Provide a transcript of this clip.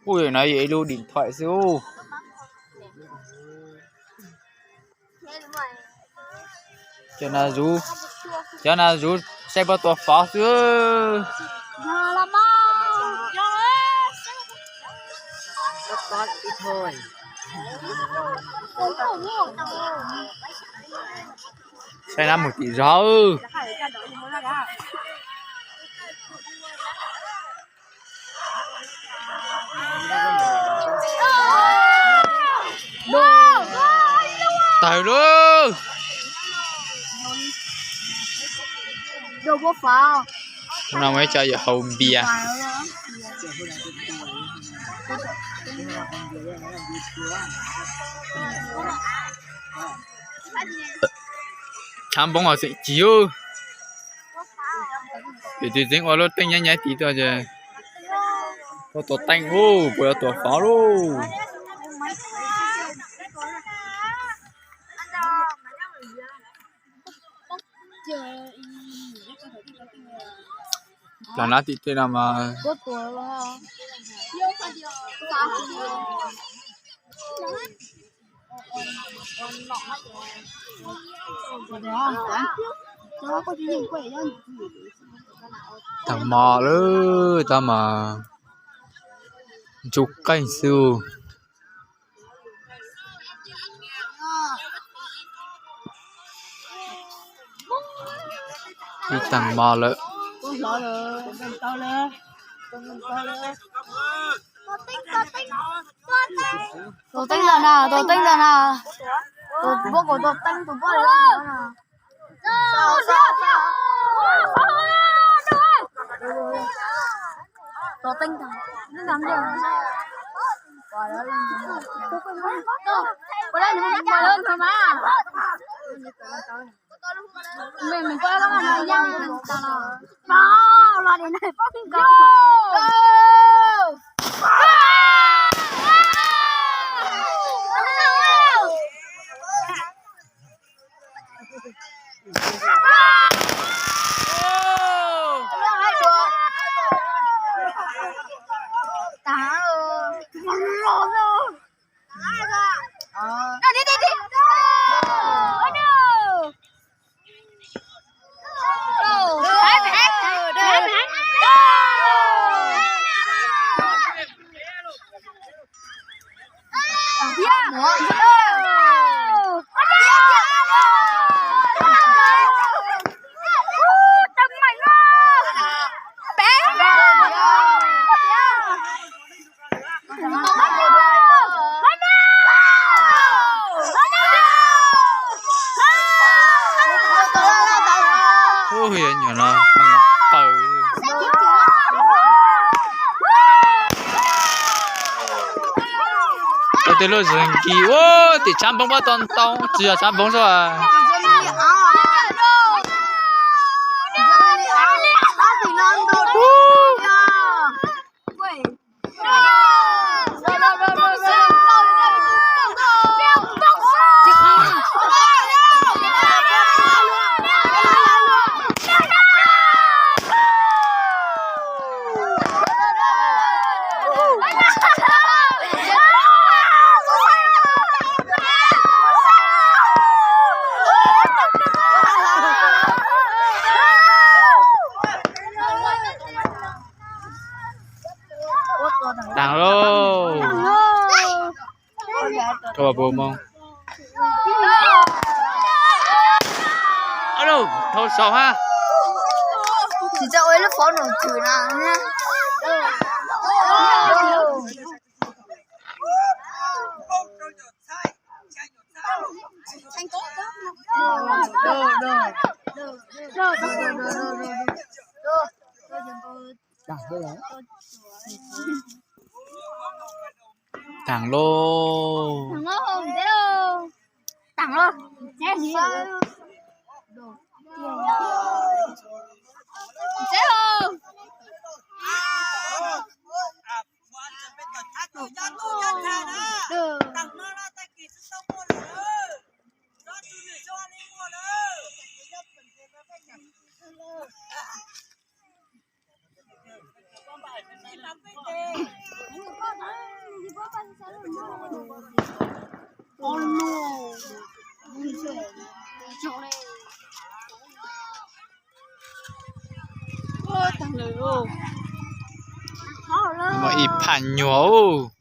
Ub, no yog ib lub điện thoại xwb. Cov no zuv, cov no zuv saib puab tua fov xwb. Saib nab mus tim zog. Tawg lauj. No muaj ib co yuav haus npias. Tshav npoo os xeem Cig. Tus txiv tseeb ua lub teej nyaib nyaib tid tuaj ces puab tua teej ub, puas yuav tua fov lauj. Los nab tim tej no mas. Tag mos lawm, tab mas ntsuj qeej xwb. Ib tag mos lawm. Tus teeb ntawd na, tus teeb ntawd na. Tus puab kuv tus teeb tus puab na. Tus teeb ntawd. Ub, yog nyuam no paws. Tau tej lub zog nkis ua tim tshav npoo puab tua ntoo, tsis yog tshav npoo xwb. Taag lauj. Rau puas moo. Dhau saum hab. Tsis txawj ua ib lub fov nom tswm na. Taag lauj. Muaj ib phaj nyuag ub.